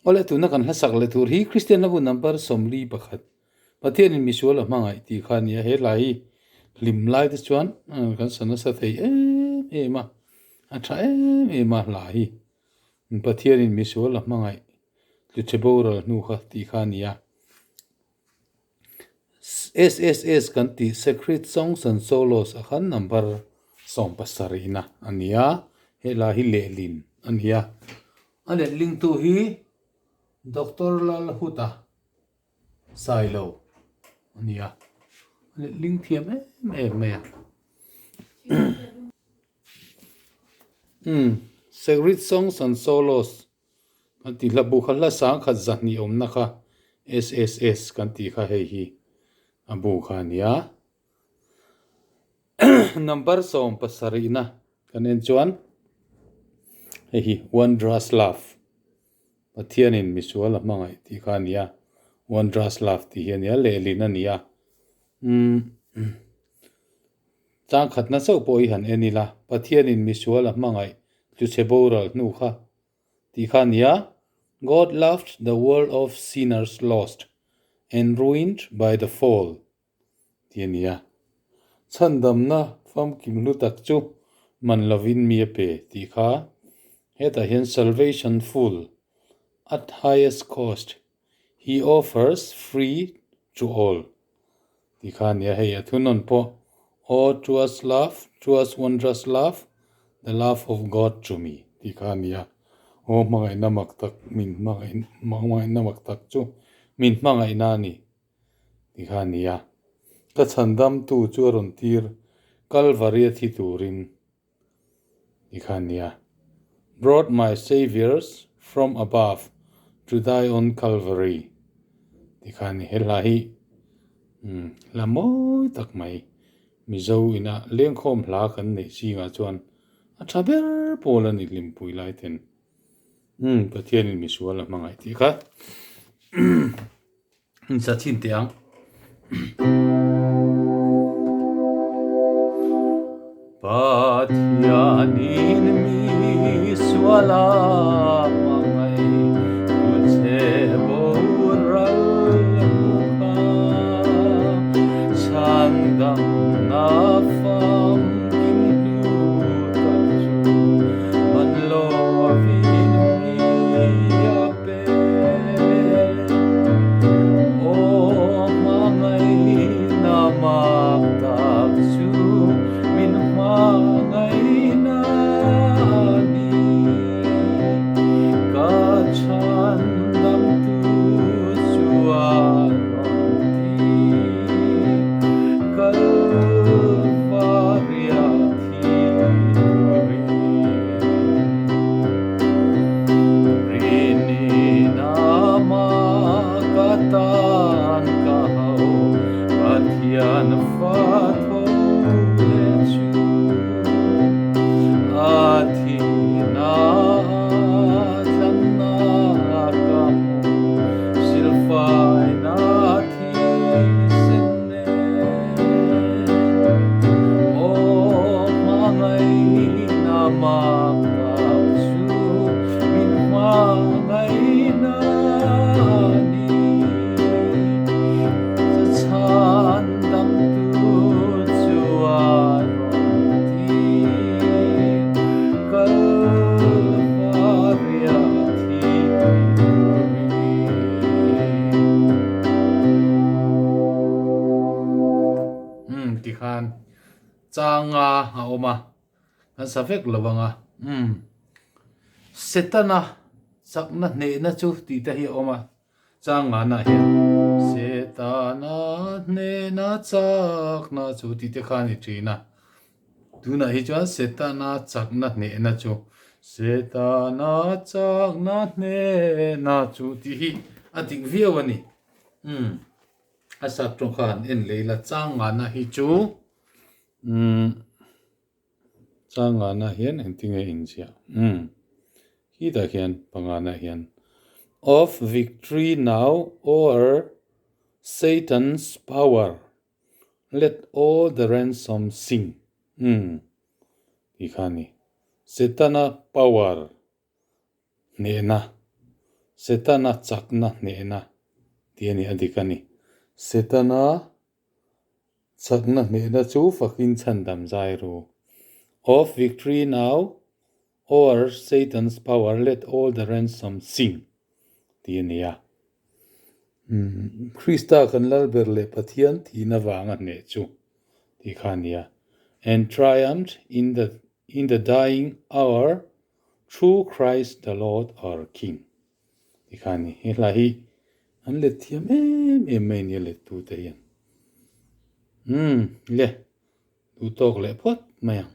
Awle tuna kan hlasak leh tur hi Kristian hlabu number 41 Pathianin misual a hmangaih tih kha a ni a, he hla hi hlim lai te chuan kan sa nasa thei em em a, a tha em em a hla hi Pathianin misual a hmangaih tluchhe boral hnu kha tih kha a ni a. SSS kan tih Sacred Songs and Solos a khan number 70 na a ni a, he hla hi lehlin a ni a, a letlingtu hi Doctor Lalhuta Sailo a ni a, a letling thiam em em mai a. Umm Sacred Songs and Solos kan tih hla bu kha hla sangkhat zahnih awmna kha SSS kan tih kha hei hi a bu kha a nia. Number 70 na kan en chuan hei hi Wondrous Love Pathianin misual a hmangaih tih kha a nia Wondrous Love tih hi a nia lehlin a nia. Umm Changkhatna chauh pawh i han en ila, Pathianin misual a hmangaih tluchhe boral hnu kha tih kha a nia, God loved the world of sinners lost and ruined by the fall tih a nia. Chhandamna famkim hlu tak chu man lovin mi a pe tih kha hetah hian salvation full at highest cost he offers free to all tih kha a nia hei a thunawn pawh Oh 'twas love, 'twas wondrous love, the love of God to me tih kha a nia aw hmangaihna mak tak min hmangaihna mak tak chu min hmangaihna a ni tih kha a nia ka chhandamtu chu a rawn tir Kalvari a thi turin tih kha a nia Brought my saviours from above to die on Calvary tih kha a ni. He hla hi hla mawi tak mai Mizo ina lengkhawm hla kan neih zingah chuan a tha ber pawl a ni hlimpui lai ten Pathianin misual a hmangaih tih kha. Sa chhin teh ang. Pathianin mi sual a hmangaih tu che boral hmu kha chhandamna famkim hlu tak chu man lovin mi a Tikhan changa a awm a kan sa vek lo ang a umm Setana chakna hnehna chu tih te hi a awm a changa nah hian Setana hnehna chakna chu tih te kha a ni thin a tunah hi chuan Setana chakna hnehna chu Setana chakna hnehna chu tih hi a dik viau a ni umm a sap tawng kha han en leh ila changana hi chu Umm changana hian engtinge inziah umm khitah khian pangana hian of victory now o'er Satan's power let all the ransom sing umm tih kha a ni Setana power hnehna. Setana chakna hnehna tih a ni, a dik a ni. Setana chakna hnehna chu fakin chhandam zai ru. Of victory now o'er Satan's power let all the ransomed sing tih a ni a. Krista kan Lalber leh Pathian thihna vanga hneh chu tih kha a ni a. And triumphed in the in the dying hour through Christ the Lord our King tih kha a ni. He hla hi an let thiam em em mai a ni a lettu te hian. Umm le, duhtawk leh phawt mai ang.